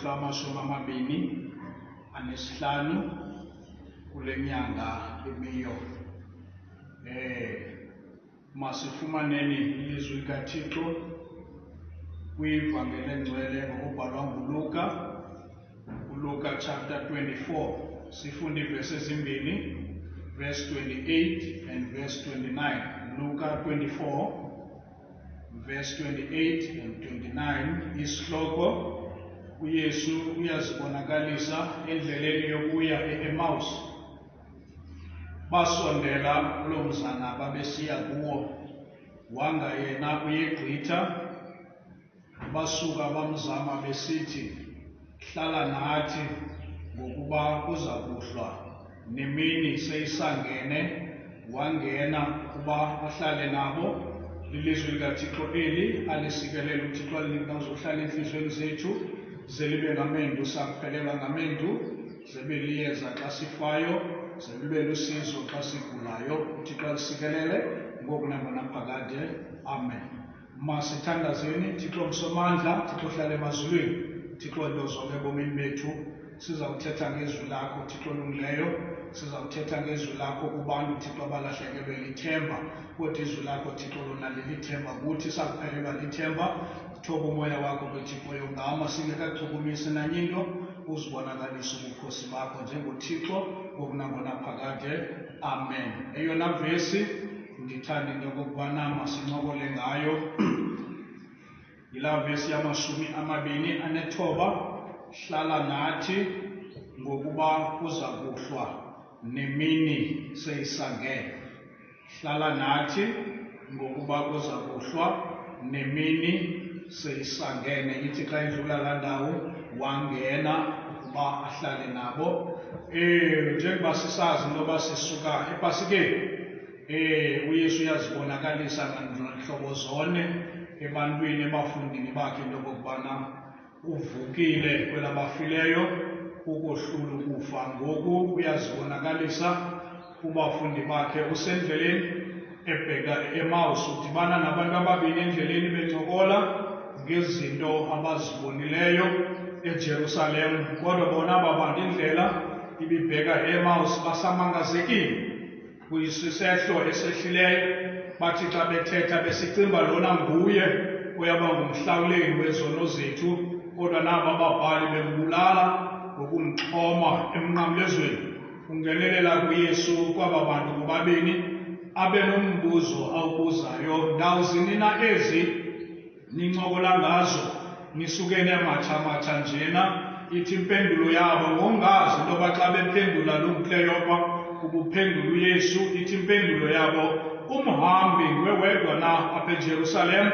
Ngumhla wama-25 kule nyanga imiyo. Masifumaneni ilizwi likaThixo kwivangeli engcwele ngokubhalwa nguLuka, uLuka chapter 24. Sifunda iivesi ezimbini, verse 28 and verse 29. Luka 24 verse 28 and 29. Isihloko: uYesu uyazibonakalisa endleleni yokuya e-Emmaus. Basondela kuloo mzana babesiya kuwo, wanga yena uyegqitha. Basuka bamzama besithi, "Hlala nathi, ngokuba kuza kuhlwa, nemini seyisangene." Wangena ukuba ahlale nabo. Lilizwi likaThixo eli. Alisikelele uThixo, alinika uzohlala entliziyweni zethu, ze libe ngamendu sakuphelelwa ngamendu, ze libe liyeza xa sifayo, ze libe lusizo xa sigulayo. UThixo alisikelele ngoku nangonaphakade. Amen. Masithandazeni. Thixo msomandla, Thixo ohlala emazulwini, Thixo wento zonke ebomini bethu, sizawuthetha ngezwi lakho, Thixo olungileyo. Sizawuthetha ngezwi lakho kubantu, Thixo, abalahlekelwe lithemba, kodwa izwi lakho, Thixo, lona lilithemba kuthi sakuphelelwa lithemba. Thoba umoya wakho ke, Thixo, yongama singekachukumisi nanye into, uzibonakalise ubukhosi bakho njengoThixo ngokunangonaphakade. Amen. Eyona vesi ndithanda into yokokubana masincokole ngayo yilaa vesi yama-29: "Hlala nathi, ngokuba kuza kuhlwa, nemini seyisangene." Hlala nathi, ngokuba kuza kuhlwa, nemini seyisangene. Ithi xa idlula laa ndawo, wangena ukuba ahlale nabo. Njengoba sisazi into yoba sisuka ePasikeni, uYesu uyazibonakalisa ngantlobo zone ebantwini, ebafundini bakhe, into okokubana uvukile kwelabafileyo ukohlula ukufa. Ngoku uyazibonakalisa kubafundi bakhe, usendleleni ebheka e-Emmaus, udibana nabantu ababini endleleni bencokola ngezinto abazibonileyo eJerusalem. Kodwa bona aba bantu, indlela ibibheka e-Emmaus, basamangazekile kuyisisehlo esehlileyo. Bathi xa bethetha besicimba lona nguye oyaba ngumhlawuleli wezono zethu, kodwa naba ababhali bembulala ngokumxhoma emnqamlezweni. Ungenelela kuYesu kwaba bantu bobabini, abe nombuzo awubuzayo: "Ndawo zini na ezi nincokola ngazo, nisuke nematsha-matsha njena?" Ithi impendulo yabo, ngongazi into yoba xa bephendula lo nguKleyopa ubuphendula uYesu, ithi impendulo yabo: "Umhambi nguwe wedwa na apha eJerusalem?"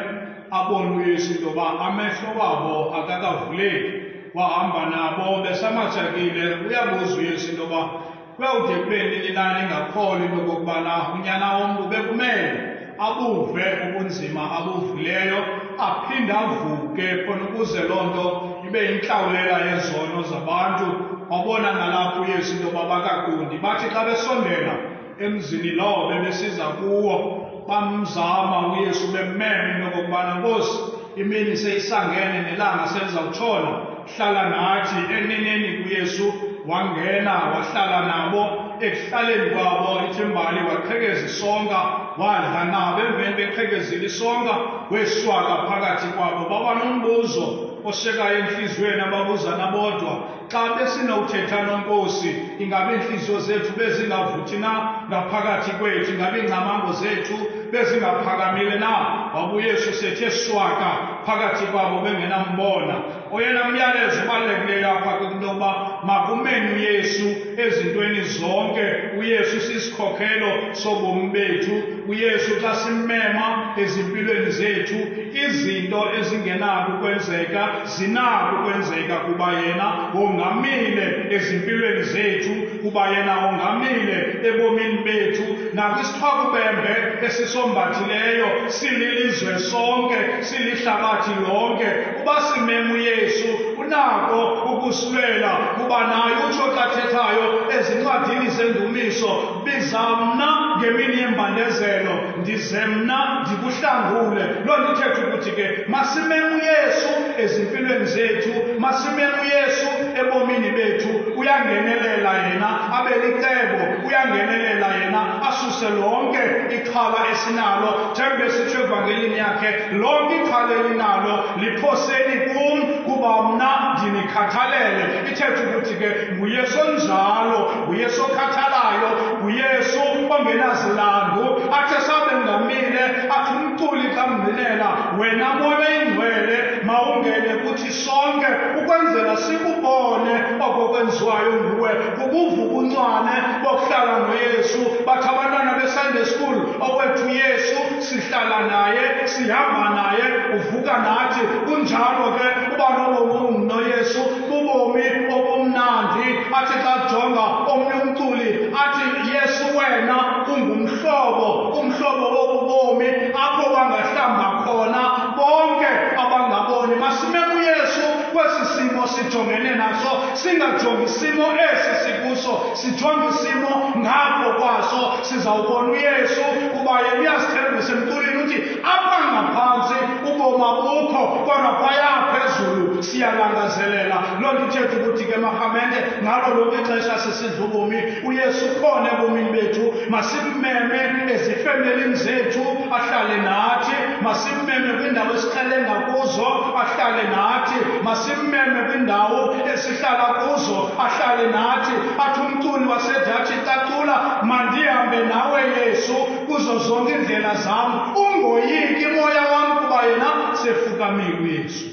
Abone uYesu into yoba amehlo wabo akakavuleki, wahamba nabo besamatshakile. Uyabuza uYesu into yoba kuyawude kube nini na ningakholwa into okokubana uNyana womntu bekumele abuve ubunzima abuvileyo, aphinde avuke, khona ukuze loo nto ibe yintlawulela yezono zabantu? Wabona nalapho uYesu into yoba bakakundi. Bathi xa besondela emzini lowo bebesiza kuwo, bamzama uYesu bemmema into okokubana, "Nkosi, imini seyisangene, nelanga selizawutshona, hlala nathi." Eneneni kuYesu wangena wahlala nabo. Ekuhlaleni kwabo, ithi imbali, waqhekeza isonka wadla nabo. Emveni beqhekezile isonka, weswaka phakathi kwabo. Baba nombuzo oshekayo entliziyweni, ababuzana bodwa: "Xa besinowuthetha noNkosi, ingabe iintliziyo zethu bezingavuthi na ngaphakathi kwethu? Ingabe iingcamango zethu bezingaphakamile na?" Wabuyesu sethe swaka phakathi kwabo bengenambona. Oyena myalezo ubalulekileyo apha kwinto yokuba makumeni uYesu ezintweni zonke. UYesu sisikhokhelo sobomi bethu. UYesu xa simmema ezimpilweni zethu, izinto ezingenako ukwenzeka zinako ukwenzeka, kuba yena wongamile ezimpilweni zethu, kuba yena wongamile ebomini bethu. Nakwisithwakubembe esisombathileyo sililizwe sonke, silihlabathi lonke, uba simema uYesu, unako ukusilwela, kuba naye utsho xa thethayo ezincwadini zendumiso: "Biza mna." ngemini yembandezelo, ndize mna ndikuhlangule. Loo nto ithetha ukuthi ke masimeme uYesu ezimpilweni zethu, masimeme uYesu ebomini bethu. Uyangenelela yena abe licebo, uyangenelela yena asuse lonke ixhala esinalo. Njengoba esitsho evangelini yakhe, lonke ixhala elinalo liphoseni kum, kuba mna ndinikhathalele. Ithetha ukuthi ke nguYesu onjalo, nguYesu okhathalayo, nguYesu ongenazilandu. Athe sabe ngamile, athi umculi xa mngqinela, wena Moya oyiNgcwele mawungene kuthi sonke ukwenzela sikubone oko kwenziwayo nguwe. Kubuva ubuncwane bokuhlala noYesu. Bathi abantwana beSunday school, owethu Yesu sihlala naye, sihamba naye, uvuka nathi. Kunjalo ke uba nobomi noYesu bubomi obumnandi. Athi xa jonga omnye umculi athi, Yesu wena ungumhlobo, umhlobo wobubomi, apho bangahlamba khona bonke abangaboni. Masimeme uYesu kwesi simo sijongene naso, singajongi isimo esi sikuso, sijonge isimo ngapho kwaso. Sizawubona uYesu, kuba yena uyasithembisa emculini, uthi apha ngaphantsi ubomi abukho, kodwa phaya phezulu siyalangazelela. Loo nto ithetha ukuthi ke marhamente, ngalo lonke ixesha sisidla ubomi, uYesu ukhona ebomini bethu. Masimmeme ezifemelini zethu ahlale nathi, masimmeme kwiindawo esixelenga kuzo ahlale nathi, masimmeme kwiindawo esihlala kuzo ahlale nathi. Athi umculi waseDatshi cacula, mandihambe nawe Yesu kuzo zonke iindlela zam, ungoyiki moya wam, kuba yena sefukamile uYesu.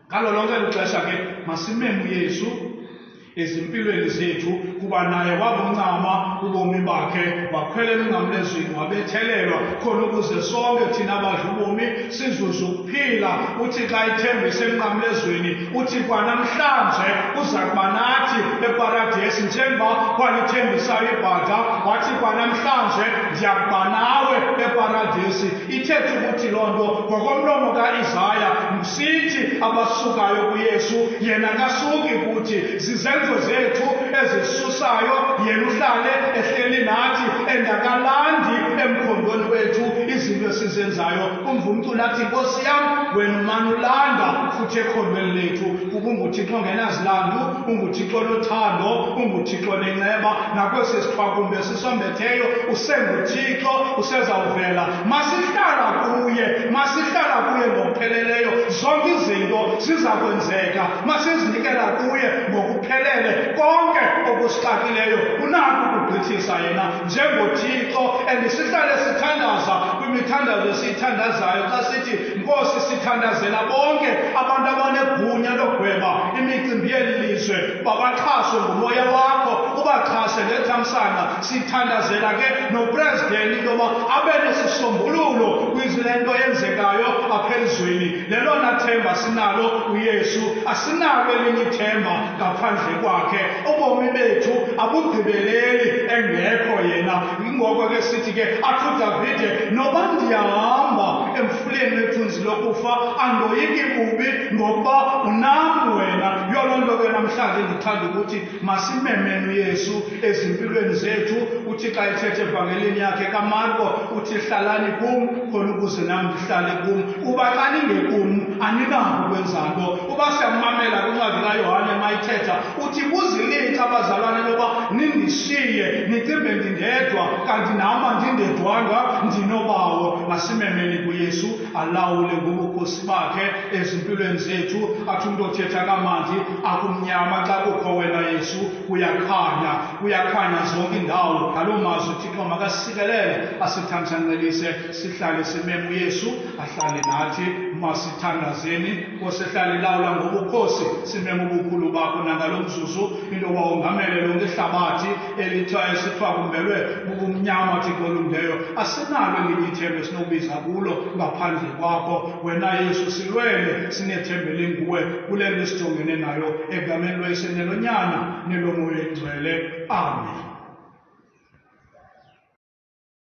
Ngalo lonke eli xesha ke masimeme uYesu ezimpilweni zethu, kuba naye wabuncama ubomi bakhe, wakhwela emnqamlezweni, wabethelelwa khona ukuze sonke thina abadla ubomi sizuze ukuphila. Uthi xa ithembisa emnqamlezweni, uthi kwanamhlanje uza kuba nathi eparadesi, njengoba kwalithembisayo ibhada, wathi kwanamhlanje ndiya kuba nawe eparadesi. Ithetha ukuthi loo nto ngokomlomo kaIsaya, sithi abasukayo kuYesu, yena kasuki kuthi. Zizenzo zethu ezisusayo, yena uhlale ehleli nathi, engakalandi emkhondweni wethu izinto esizenzayo. Umva umculo athi, Nkosi yam, wena umane ulanda futhi ekhondweni lethu, kuba unguThixo ongenazilandu, unguThixo onothando, unguThixo onenceba. Nakwesi sithwakumbe sisombetheyo usenguThixo, usezawuvela. Masihlala kuye, masihlala kuye ngokupheleleyo, zonke izinto ziza kwenzeka. Masizinikela kuye ngokuphelele, konke okusixakileyo unako ukugqithisa yena njengoThixo. And sihlale sithandaza kwimithandazo esiyithandazayo xa sithi, Nkosi, sithandazela bonke abantu abanegunya lokugweba imicimbi yeli lizwe, babaxhaswe ngumoya wakho, ubaxhase ngethamsanqa. Sithandazela ke nopresidenti into yoba abe nesisombululo kwizile nto yenzekayo apha elizweni. Lelona themba sinalo uYesu, asinalo elinye ithemba ngaphandle kwakhe. Ubomi bethu abugqibeleli engekho yena. Ngoko ke sithi ke, athi uDavide, noba ndiyahamba emfuleni wethunzi lokufa, andoyiki bubi, ngokuba unam wena. Yiyo loo nto ke namhlanje ndithanda ukuthi masimemeni uYesu ezimpilweni zethu. Uthi xa ethetha evangelini yakhe kaMarko, uthi hlalani kum khona ukuze nam ndihlale kum, kuba xa ningekum aninako ukwenza nto. Uba siyamamela kwincwadi kaYohane mayithetha, uthi kuzilixa abazalwane loba nindishiye nicimbe ndindedwa, kanti nam andindedwanga, ndinobawo. Masimemeni kuYesu alawule ngobukhosi bakhe ezimpilweni zethu. Athi umntu othetha kamandi, akumnyama xa kukho wena Yesu, kuyakhanya, kuyakhanya zonke iindawo. Ngaloo mazwi uThixo makasikelele, asithamsanqelise, sihlale simeme uYesu ahlale nathi. Masithandazeni. Nkosi ehlala ilawula ngobukhosi, simeme ubukhulu bakho nangalo mzuzu, into yoba wongamele lonke ihlabathi elithiwa esithiwa kumbelwe bubumnyama. Thixo olungileyo, asinalo elinye ithemba esinokubiza kulo ngaphandle kwakho wena Yesu. Silwele sinethemba elinguwe kule nto esijongene nayo, egameni lwayise nelonyana nelomoya oyingcwele. Amen.